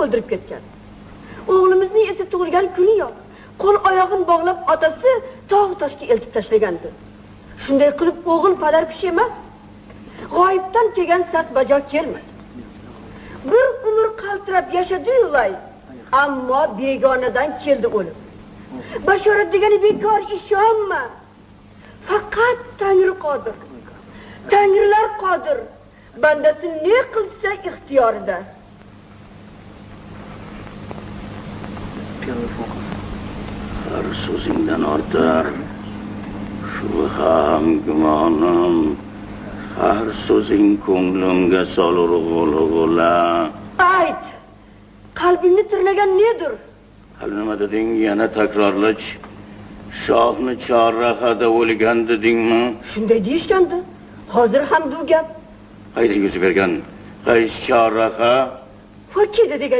o'ldirib ketgan. O'g'limizning esa tug'ilgan kuni yo'q. Qo'l oyog'ini bog'lab otasi tog' toshga eltib tashlagandi. Shunday qilib o'g'il padar kishi emas. G'oyibdan kelgan sas bajo kelmadi. Bir umr qaltirab yashadi ulay, ammo begonadan keldi o'lim. Bashorat degani bekor, ishonma. Faqat Tangri qodir. Tangrilar qodir. Bandasi ne qilsa ixtiyorida. Har so'zingdan ortar shubham, gumonim. Har so'zing ko'nglimga solur g'ulg'ula. Ayt. Qalbingni tirnagan nedir? Hali nima deding, yana takrorlach. Shohni chorrahada o'lgan dedingmi? Shunday deyishgandi. Hozir ham bu gap. Qayda yuz bergan? Qaysi chorraha? Fakida degan.